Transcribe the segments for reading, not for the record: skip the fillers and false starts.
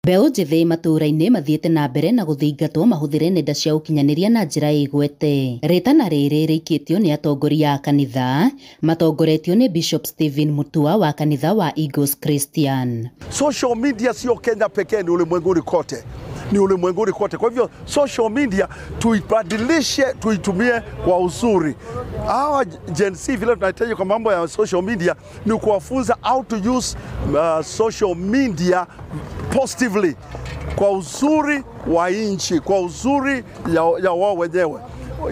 Mbeũ njĩthĩ matũũra-inĩ mathiĩte na mbere na gũthingatwo mahũthĩre nenda cia ũkinyanĩria na njĩra ĩgwete. Rĩtana rĩrĩ rĩikĩtio nĩ atongoria a kanitha matongoretio nĩ Bishop Stephen Mutua wa kanitha wa Eagles Christian. Social media sio Kenya pekee, ni ulimwenguni kote, ni ulimwenguni kote. Kwa hivyo social media tuibadilishe, tuitumie kwa uzuri. Hawa Gen Z vile tunahitaji kwa mambo ya social media ni kuwafunza how to use social media positively, kwa uzuri wa nchi, kwa uzuri ya wao wenyewe.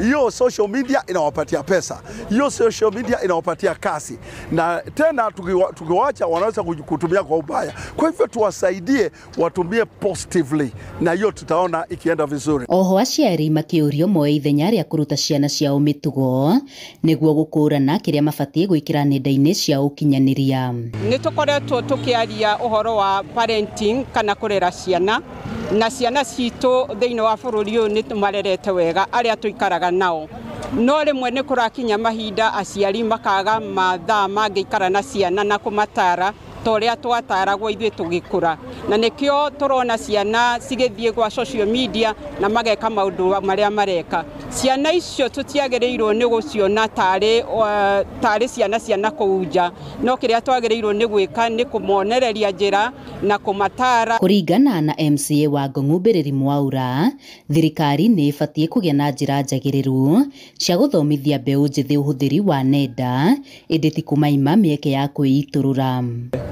Hiyo social media inawapatia pesa, hiyo social media inawapatia kasi, na tena tukiwacha wanaweza kutumia kwa ubaya. Kwa hivyo tuwasaidie watumie positively, na hiyo tutaona ikienda vizuri. Oho aciari makiurio moe ithenya rĩa kũruta ciana ciao mĩtugo nĩguo gũkũrana kĩrĩa mabatiĩ gwĩkĩra nenda-inĩ cia ũkinyanĩria. Nĩ tũkoretwo tũkĩaria ũhoro wa parenting kana kũrera ciana, na ciana citũ thĩinĩ wa bũrũri ũyũ nĩ tũmarerete wega arĩa tũikaraga nao, no rĩmwe nĩ kũrakinya mahinda aciari makaga mathaa mangĩikara na ciana na kũmatara ta ũrĩa twataragwo ithuĩ tũgĩkũra, na nĩkĩo tũrona ciana cigĩthiĩ gwa social media na mageka maũndũ marĩa mareka. Ciana icio tũtiagĩrĩirwo nĩ gũciona tarĩ ciana cia nakũu nja, no kĩrĩa twagĩrĩirwo nĩ gwĩka nĩ kũmonereria njĩra na kũmatara. Kũringana na MCA wa Ngong'u Mbĩrĩri Mwaura, thirikari nĩ ĩbatiĩ kũgĩa na njĩra njagĩrĩru cia gũthomithia mbeũ njĩthĩ ũhũthĩri wa nenda, ĩndĩ ti kũmaima mĩeke ya kwĩitũrũra.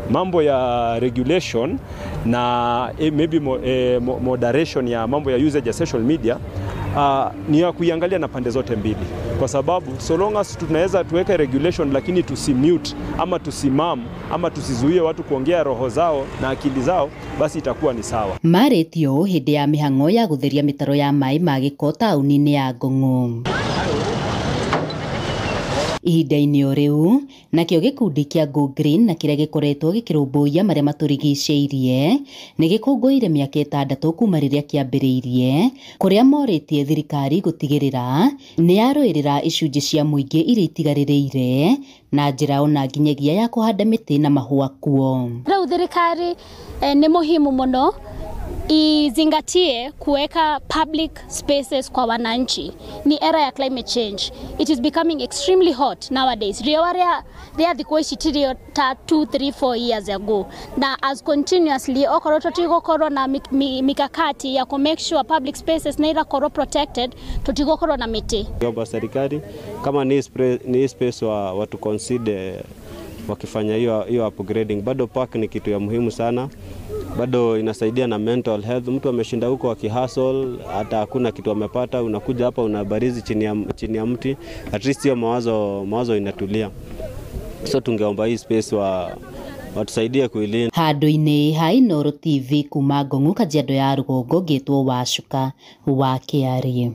Mambo ya regulation na maybe moderation ya mambo ya usage ya social media ni ya kuiangalia na pande zote mbili, kwa sababu so long as tunaweza tuweke regulation lakini tusimute ama tusimam ama tusizuie watu kuongea roho zao na akili zao, basi itakuwa ni sawa. Marĩtio hĩndĩ ya mĩhang'o ya gũtheria mĩtaro ya maĩ ma gĩko taũni-inĩ ya Ngong'u. Ihinda-inĩ o rĩu, nakĩo gĩkundi kĩa Go Green na kĩrĩa gĩkoretwo gĩkĩrũmbũiya marĩa matũrigicĩirie nĩ gĩkũngũĩire mĩaka 6 kuma rĩrĩa kĩambĩrĩirie, kũrĩa morĩtie thirikari gũtigĩrĩra nĩ yarũĩrĩra icunjĩ cia mũingĩ iria itigarĩrĩire na njĩra ona nginyagia ya kũhanda mĩtĩ na mahũa kuo. Rĩu thirikari nĩ muhimu mũno izingatie kuweka public spaces kwa wananchi. Ni era ya climate change. It is becoming extremely hot nowadays. Riũa rĩa thikũ ici ti rĩo ta 2, 3, 4 years ago. Na as continuously okorwo tũtigũkorwo na mikakati ya ku make sure public spaces na irakorwo protected, tũtigũkorwo na mĩtĩ. Omba serikali kama ni space wa watu consider wakifanya hiyo upgrading. Bado park ni kitu ya muhimu sana, bado inasaidia na mental health. Mtu ameshinda huko akihustle, hata hakuna kitu amepata, unakuja hapa unabarizi chini ya mti, at least hiyo mawazo inatulia. So tungeomba hii space watusaidie kuilinda. Handũ-inĩ ha Inooro TV kuma Ngong'u Kajiado ya rũgongo ngĩtwo Wacuka wa Kĩarĩ.